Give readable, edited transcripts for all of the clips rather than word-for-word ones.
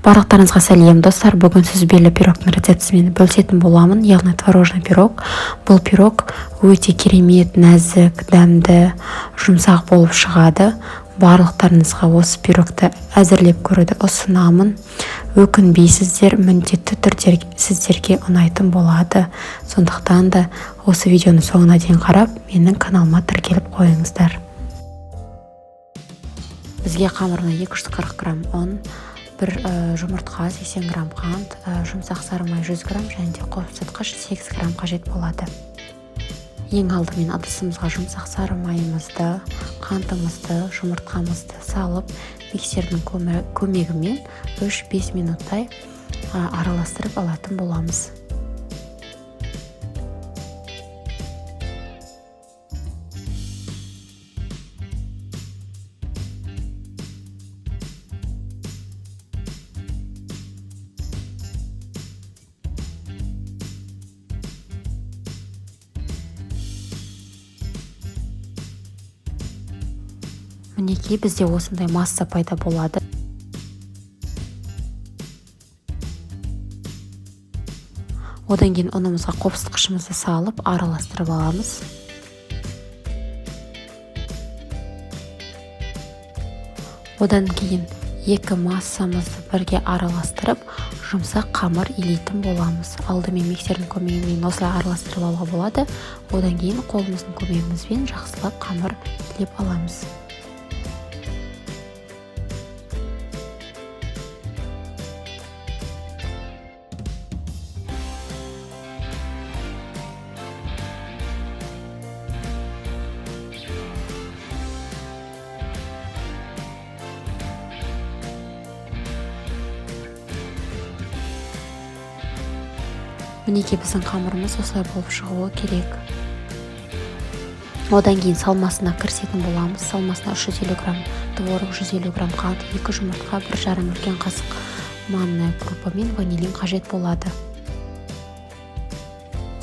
Барлықтарыңызға сәлем, достар! Бүгін сүзбелі пирогтың рецептісімен бөлісетін боламын, яғни творожный пирог. Бұл пирог өте керемет нәзік, дәмді, жұмсақ болып шығады. Барлықтарыңызға осы пирогты әзірлеп көруді ұсынамын. Өкінбейсіздер, міндетті түрде сіздерге ұнайтын болады. Сондықтан да осы видеоны соңына дейін қарап, менің каналыма тіркеліп қойыңыздар. Бізге қамырына 240 грамм ұн, бір жұмыртқа, 80 грамм қант, жұмсақ сары май 100 грамм және де қопсытқыш 8 грамм қажет болады. Ең алдымен ыдысымызға жұмсақ сары майымызды, қантымызды, жұмыртқамызды салып, миксердің көмегімен 3-5 минуттай араластырып алатын боламыз. Мінекей, бізде осындай масса пайда болады. Одан кейін ұнымызға қопсытқышымызды салып, араластырып аламыз. Одан кейін екі массамызды бірге араластырып, жұмсақ қамыр илейтін боламыз. Алдымен миксердің көмегімен осылай араластырып алуға болады. Одан кейін қолымыздың көмегімізбен жақсылап қамыр илеп аламыз. Мінекей, біздің қамырымыз осылай болып шығуы керек. Одан кейін салмасына кірісетін боламыз. Салмасына 350 грамм творог, 150 грамм қант, 2 жұмыртқа, 1,5 үлкен қасық манная крупа мен ванилин қажет болады.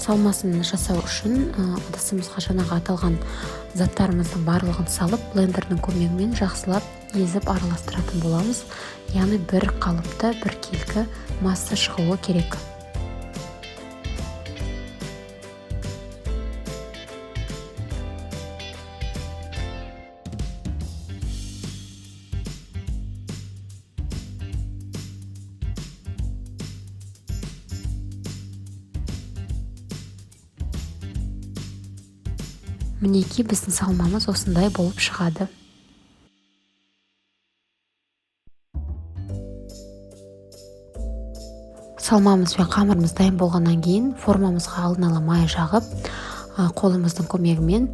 Салмасын жасау үшін ыдысымызға жаңағы аталған заттарымыздың барлығын салып, блендердің көмегімен жақсылап езіп араластыратын боламыз. Яғни бір қалыпты, бір келкі масса шығуы керек. Мінекей, біздің салмамыз осындай болып шығады. Салмамыз бен қамырымыз дайын болғаннан кейін, формамызға алдын ала май жағып, қолымыздың көмегімен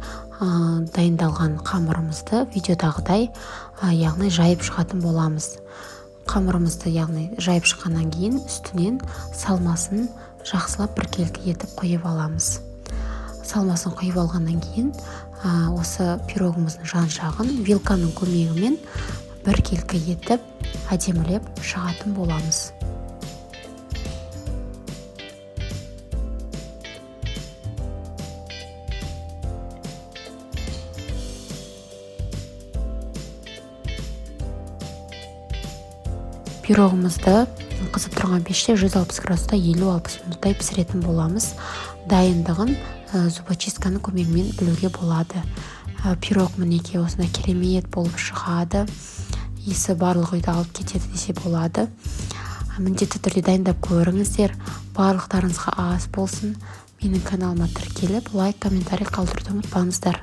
дайындалған қамырымызды видеодағыдай, яғни жайып шығатын боламыз. Қамырымызды, яғни, жайып шыққаннан кейін, үстінен салмасын жақсылап біркелкі етіп құйып аламыз. Салмасын құйып алғаннан кейін, осы пирогымыздың жан жағын вилканың көмегімен біркелкі етіп әдемілеп шығатын боламыз. Пирогымызды қызып тұрған пеште 160 градуста 50-60 минуттай пісіретін боламыз. Дайындығын зубочистканың көмегімен білуге болады. Пирог, мінекей, осындай керемет болып шығады. Иісі барлық үйді алып кетеді десе болады. Міндетті түрде дайындап көріңіздер. Барлықтарыңызға ас болсын! Менің каналыма тіркеліп, лайк, комментарий қалдыруды ұмытпаңыздар.